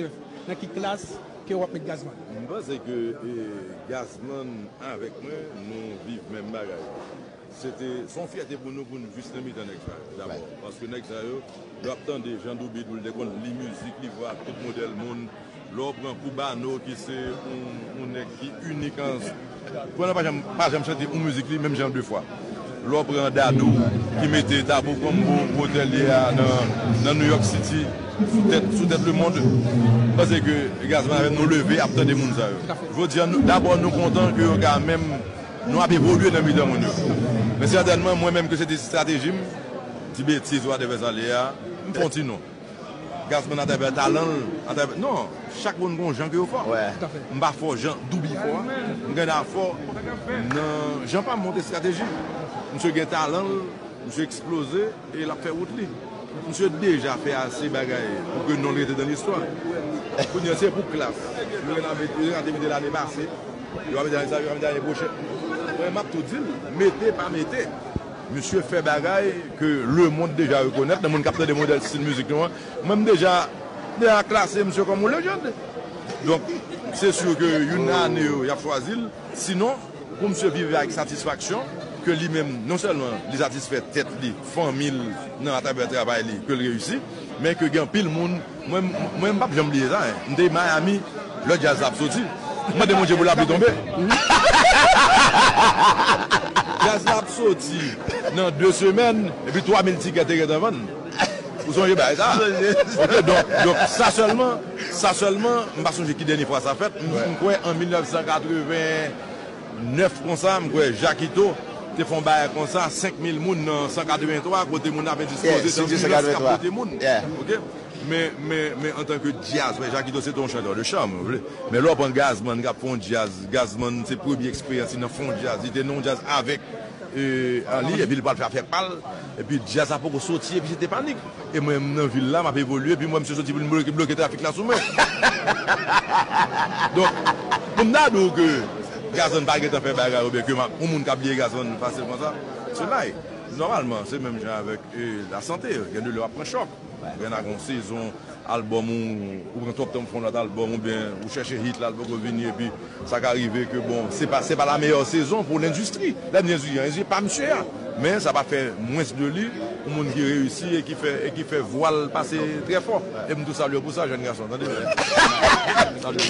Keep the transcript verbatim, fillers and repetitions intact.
Nan ki klas ke w ap met Gazman? M panse ke e, Gazman avèk mwen, nou viv menm bagay. Se te se yon fyète pou nou pou n jis nan mitan nèg sa yo dabò. Paske nèg sa yo, lè w ap tande Jan Doubi, nou te konn li mizik, li vwa ak tout modèl moun. Lè w pran Koubano ki se yon nèg ki inik an Koubano pa janm pa janm chante yon mizik li menm jan de fwa. Lè w pran Dadou ki mete Tabou Combo, modèl li a nan nan New York City, sou tèt sou tèt lemonn. M panse ke Gazman avè m nou leve ap tande moun sa yo. Jodi a, dabò nou kontan ke yo ka menm nou ap evolye nan mitan moun yo. Men sètènman, mwen menm ke se te estrateji m, ti betiz ou atevè sa l ye a, m fè yon ti non. Gazman atravè talan l, atravè, non, chak moun gon jan ke yo fò. M pa fò jan Doubi fò a. M gen a fò nan jan pa m, monte estrateji. Misye gen talan l, misye eksploze e l ap fè wout li. Misye deja fè ase bagay pou ke non l rete nan listwa. Kounye a se pou klas. Yo rate mete l ane pase. Yo va mete ane sa, yo va mete ane pwochen. Mwen m ap tou di l, mete pa mete. Misye fè bagay ke lemonn deja rekonèt nan moun k ap tande modèl stil mizik nou an. Mwen m deja deja klase misye kòm yon lejand. Donk, se si ke youn nan ane yo, y ap chwazi l. Sinon, pou misye viv avèk satisfaksyon, ke li menm, non sèlman li satisfè tèt li, fanmi l, nan atravè travay li, ke l reyisi, men ke gen anpil moun, mwen, mwen m p ap janm bliye sa, en. M te Miami, lè djaz la ap soti. M mande Bondye pou lapli tonbe. Djaz la ap soti nan de semèn, epi twa mil tikè te gentan vann. Ou sonje bagay sa? Ok, donk, donk sa sèlman, sa sèlman, m pa sonje ki dènye fwa sa fèt. M, m kwè an mil nèf san katreven nèf konsa, m kwè Jakito te fè yon bagay konsa, senk mil moun nan san katreven twa, kote moun ap endispoze, tanbinòs k ap pote moun. Ok? Men, men, men antanke djaz, wè, Jakito se te yon chantè de cham, ou vle. Men lè w pran Gazman k ap fè yon djaz, Gazman se premye eksperyans li nan fè yon djaz. Li te nan yon djaz avèk e, an li, epi li pral fè afè pa l. Epi djaz la poko soti, epi se te panik. E mwen, m nan vil la, m ap evolye, epi m wè misye soti pou l bloke, bloke trafik la sou mwen. Donk, pou m ta di w ke Gazman pa gentan fè bagay, oubyen ke m ap, yon moun ka bliye Gazman fasil konsa, se lay. Nòmalman, se menm jan avèk e, lasante, gen de lè w ap pran chòk. Gen nan yon sezon, albòm ou, ou pran twòp tan pou fè yon lòt albòm, oubyen ou chèche hit la, l poko vini, epi sa ka rive ke, bon, se pa, se pa la meyè sezon pou lendistri. Lè m di lendistri, lendistri pa misye a. Men sa pa fè mwens de li, yon moun ki reyisi e ki fè, e ki fè vwa l pase trè fò. E m tou salye w pou sa, jèn gason, tande. Salye w.